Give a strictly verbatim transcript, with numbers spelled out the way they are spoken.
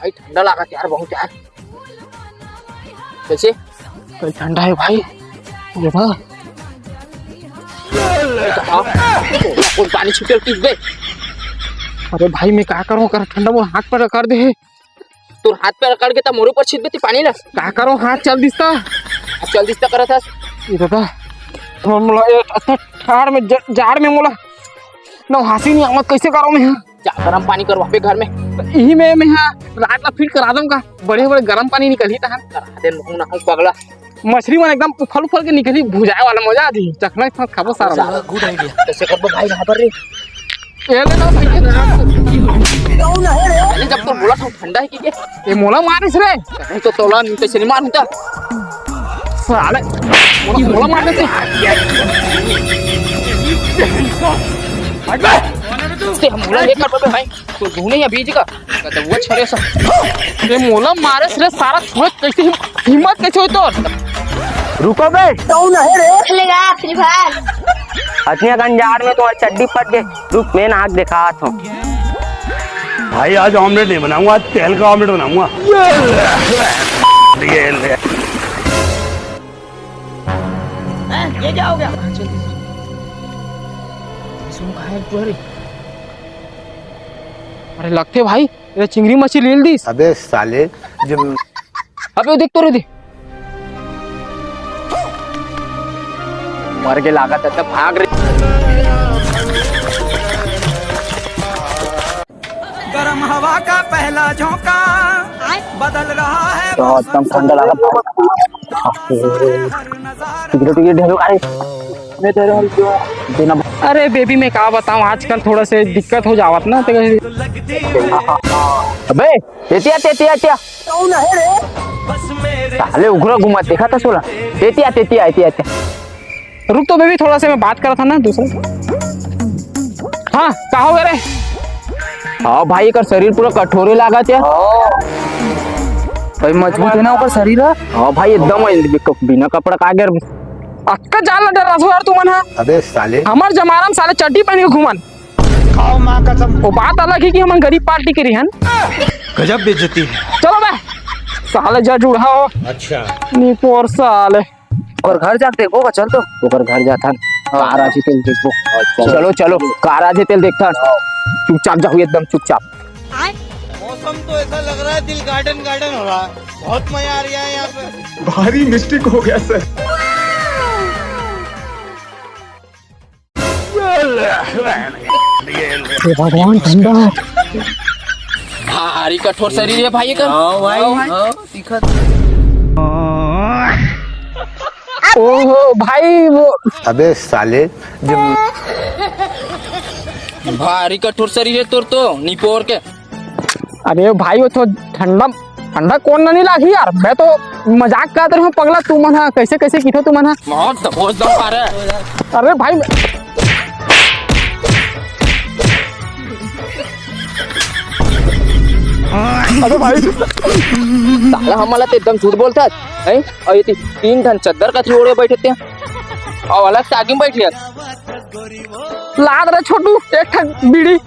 भाई, ठंडा लागत यार, बहुत यार। कैसे? कई ठंडा हे भाई। ये बा। हाँ? कोन पानी छिटे ल किस बे? अरे भाई, मैं का करूँ, कर ठंडा वो हाथ पर रगड़ दे हे। तोर हाथ पे रगड़ के त मोरे ऊपर छिट देती पानी ला। का करो, हाथ चल दिसता। चल दिसता करत हस। ये दादा, मोला ए, अच्छा ठाड़ में ज-, जाड़ में मोला नहासी नहीं आवत, कैसे करो मैं? जा गरम पानी करवाबे घर में। त इही में मैं हा रात ला फिट करा दूं का? बड़े बड़े गरम पानी निकलही तहन। करा दे, नहू नहू पगला। मछली मन एकदम उफल उफल के निकली, भुजाए वाला मजा आ जी। चखना एक साथ खाबो सारा। Good idea। कैसे करबो भाई यहाँ पर रे? ये ले ना भाई, ये ना। अरे जब तो बोला था ठंडा है कि के? ये मोला मारिस रे। नहीं तो तोला नहीं, कैसे नहीं मारूं ता? साले, मोला, मोला मार देते। हट बे। से हम मोला लेकर बबे भाई। तो धुने या बीज का। कदवा छरे सा। रे मोला मारे रे सारा, छुए कैसे हिम-, हिम्मत कैसे होई तोर? रुको बे। कौन है रे? खेलेगा Free Fire। अतनिया कन जाड़ में तुम्हारी चड्डी फट गई। रुक, मैं नाक दिखात हूँ। भाई, आज omelette नहीं बनाऊंगा, आज तेल का omelette बनाऊंगा। ये ले। हैं? ये क्या हो गया? अरे लगथे भाई, ये चिंगरी मछली लील दिस। अबे साले, जब अबे वो देख तो रे दे। मर के लागत है, तब भाग रे। गरम हवा का पहला झोंका बदल रहा है तो मौसम। एकदम ठंडा लागत है। हर नजारा टिकट, टिकट ढेरो खाए। मैं दे रहा हूँ जो देना। अरे बेबी, मैं का बताऊँ, आजकल थोड़ा से दिक्कत हो जावत ना, तो अबे, तेतिया, तेतिया, तेतिया। कौन है रे? साले उघरा घुमा, देखा था सोला। तेतिया, तेतिया, तेतिया, तेतिया। रुक तो बेबी, थोड़ा सा मैं बात करा था ना दूसरा। हाँ, का हो गया रे? हाँ भाई, एकर शरीर पूरा कठोरे लागत है। भाई मजबूत है ना ओकर शरीर ह? हाँ भाई, एकदम बिना कपड़ा का अगर अक्का जान ला डरा यार तुमन हा। अबे साले। हमर जमाना में साले चड्डी पहन के घूमन। खाओ माँ कसम। वो बात अलग है कि हमन गरीब पार्टी के रिहन। गजब बेइज्जती है। चलो बे, साले जज उड़ाओ। अच्छा। निपोर साले। ओकर घर जाके देखबो का, चल तो। ओकर घर जाथन। हाँ। कार आजे तेल देखबो। अच्छा। चलो, चलो, कार आजे तेल देखथन। चुपचाप जाओ, एकदम चुपचाप। मौसम तो ऐसा लग रहा है दिल गार्डन गार्डन हो रहा है। बहुत मजा आ रहा है यहाँ पे। भारी मिस्टेक हो गया सर। हे भगवान, ठंडा। भारी कठोर शरीर है भाई का। हाँ भाई। हाँ, दिखत। ओहो भाई, वो अबे साले, जब भारी कठोर शरीर है तोर तो, निपोर के। अरे भाई, वो तो ठंडा, ठंडा कोन नहीं लागी यार, मैं तो मजाक करत रहे हूँ पगला, तुमन हा कैसे कैसे किठो तुमन हा। मौत तो बहुत दम पा रहा है। अरे भाई, अरे भाई, साला हमला तो एकदम झूठ बोलता है, हैं? और ये ती-, तीन ठन चद्दर का ओढ़े बैठे थे, और अलग से आगे में बैठ लिया। लाद रे छोटू, एक ठन बीड़ी।